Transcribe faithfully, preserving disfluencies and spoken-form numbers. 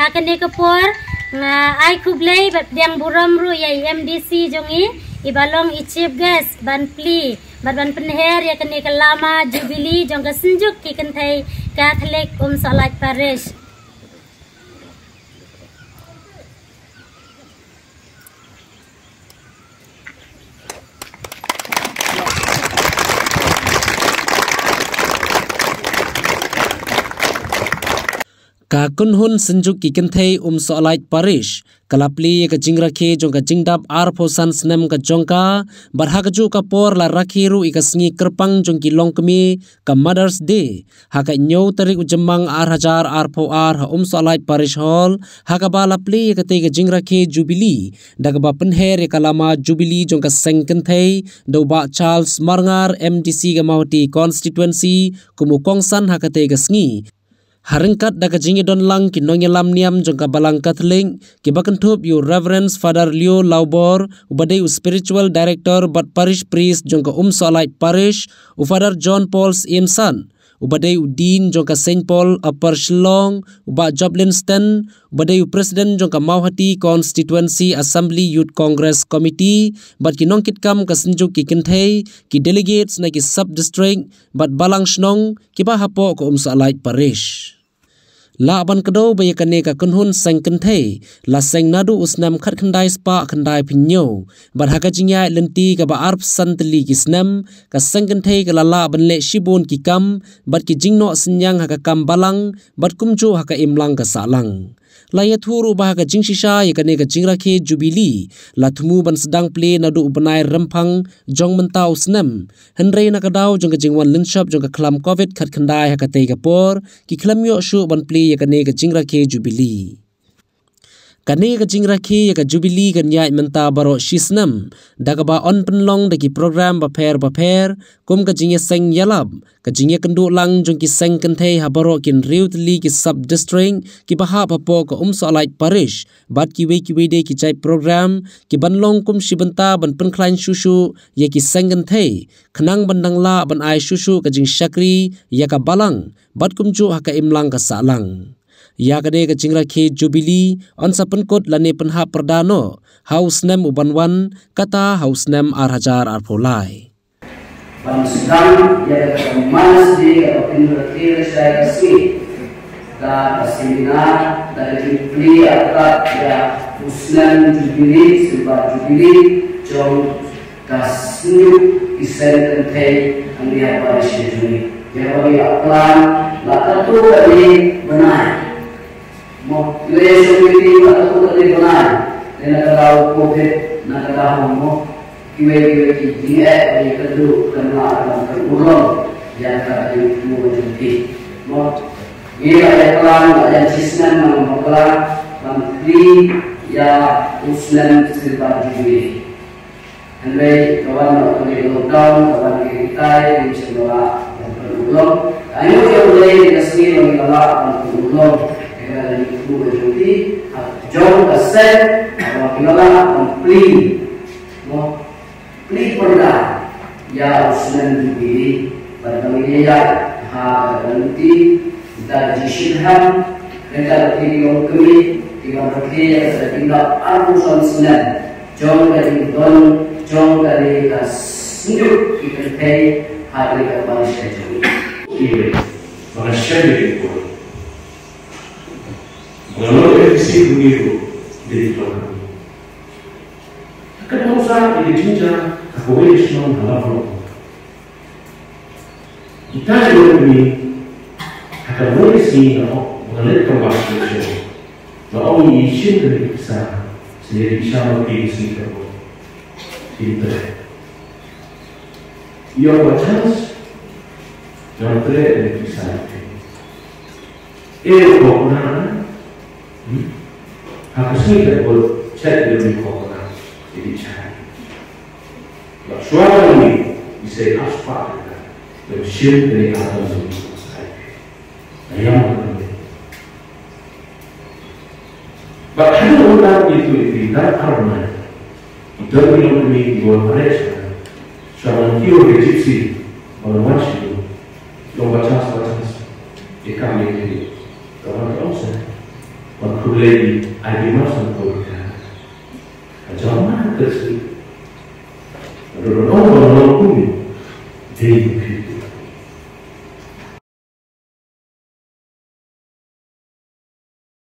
Ha kane ka por nga ai khublei bad pdiang burom ruh ïa i M D C jong i, i ba long i chief guest ban plie bad ban pynher ïa kane ka lama Jubilee jong ka Synjuk ki Kynthei Catholic Umsohlait Parish. Ka kynhun Synjuk ki Kynthei Umsohlait Parish ka la plie ïa ka jingrakhe jong ka jingdap arphew san snem ka jong ka, bad ha kajuh ka por la rakhe ruh ïa ka sngi kyrpang jong ki longkmie, ka Mother's Day, ha ka hynñiew tarik u Jymmang ar hajar arphew ar ha Umsohlait Parish Hall, ha kaba la plie ïa katei ka jingrakhe Jubilee da kaba pynher ïa ka lama Jubilee jong ka Seng Kynthei da u Bah Charles Marngar, M D C ka Mawhati Constituency, kum u kongsan ha katei ka sngi. Ha ryngkat da ka jingïadon lang ki nongïalam niam jong ka Balang Katholik, ki ba kynthup ïa u Reverend Father Leo Laubor, u ba dei u Spiritual Director bad Parish Priest jong ka Umsohlait Parish, u Father John Paul Syiem San, u ba dei u Dean jong ka Saint Paul Upper Shillong, u Bah Joplin Sten, u ba dei u President jong ka Mawhati Constituency Assembly Youth Congress Committee, bad ki nongkitkam ka Synjuk ki Kynthei, ki delegates na ki sub-district, bad Balang Shnong, ki ba hapoh ka Umsohlait Parish. Lah ban kdew ba ïa kane ka kynhun Seng Kynthei la seng naduh u snem khatkhyndai spah khyndaiphew hynñiew, bad ha ka jingïaid lynti kaba arphew san tylli ki snem, ka Seng Kynthei ka la lah ban leh shibun ki kam bad ki jingnoh synñiang ha ka kam balang, bad kumjuh ha ka imlang ka sahlang. La ïathuh ruh ba ha ka jingshisha ïa kane ka jingrakhe Jubilee la thmu ban sdang plie naduh u bnai Rymphang jong mynta u snem. Hynrei na ka daw jong ka jingwan lynshop jong ka khlam Covid khatkhyndai ha katei ka por, ki khlem ïoh shuh ban plie ïa kane ka jingrakhe Jubilee. Kane ka jingrakhe ïa ka Jubilee kan ïaid mynta baroh shi snem da kaba yn pynlong da ki program bapher bapher, kum ka jingïaseng ïalap, ka jingïakynduh lang jong ki Seng Kynthei ha baroh ki hynriew tylli ki sub-district ki ba hap hapoh ka Umsohlait Parish, bad kiwei kiwei de ki jait program ki ban long kum shi bynta ban pynkhlaiñ shuh shuh ïa ki Seng Kynthei, khnang ban dang lah ban ai shuh shuh ka jingshakri ïa ka balang, bad kumjuh ha ka imlang ka sahlang. Ïa kane ka jingrakhe Jubilee yn sa pynkut lane pynhap pyrda noh ha u snem u ban wan, kata ha u snem ar hajar arphew lai. Ban sdang ïa ka Mother's Day, ka pynrakhe lashai ka sngi da ka seminar, da ka jingplie artat ïa u snem Jubilee, Silver Jubilee jong ka Synjuk ki Seng Kynthei hangne ha parish jong ngi. Ïa kaba ngi la plan la katto katne bnai. Mo, lei sha ngi la katto katne bnai. Lei na ka daw Covid, na ka daw mo, kiwei kiwei ki jingeh ba ngi kynduh, kan lah ban pynurlong ïa ka jingthmu jong ki. Mo, ngi la ïa plan, la ïa shisnem na bakla ban plie ïa u snem Silver Jubilee. Hynrei ka wan noh ka lockdown, ka wan ka hikai, ngim shym la lah ban pynurlong. Ainguh ïa U Blei, ka sngi ba ngi la lah ban pynurlong ïa ka jingthmu jong ki, ha jong ka seng, ba ngi la lah ban plie, mo, plie pyrda ïa u snem Jubilee, bad ba ngi ïaid ha ka lynti da ka jingshitrhem, ryngkat bad ki longkmie, ki ban rakhe ïa ka jingdap arphew san snem jong ka jingdon jong kane ka Synjuk ki Kynthei ha kane ka parish jong ngi. Iwei, ba nga shait ïa ki por, ba nga long M D C kumne ruh, dei ki por. Ka nongsa ïa ka jingjia ha kawei ka shnong ha Lamphang. Kita ki ong ïa ngi, ha kawei ka sngi nga ong, nga leit kam wah sha ka shnong. Nga ong ïa i, shim kane ka pisa, sa ïa i sha ma phi ka sngi ka por. Kim treh. Ïa ka chance, ngam treh ïa ka pisa ïa phi. Eh, u khun khynnah, hmm? Ha ka sngi ka por, chet ïa u khun khynnah, ïa i chai. Bad shuwa ka sngi, i sei arspah tyngka, ban shim kane ka atom jong i. Ai. Nga ïam ka kane. Bad hadien kata ka ïathuh ïa phi, dang ar bnai, i don ki longkmie ki wan mareh sha nga. Sha nga kiew ïa ka Gypsy, ba ngan wan sha u. Long ba chas, ba chas. Ïa ka mih ïa ka. Ka wan ka ong seh. Wan Khublei ïa phi Marsangkut.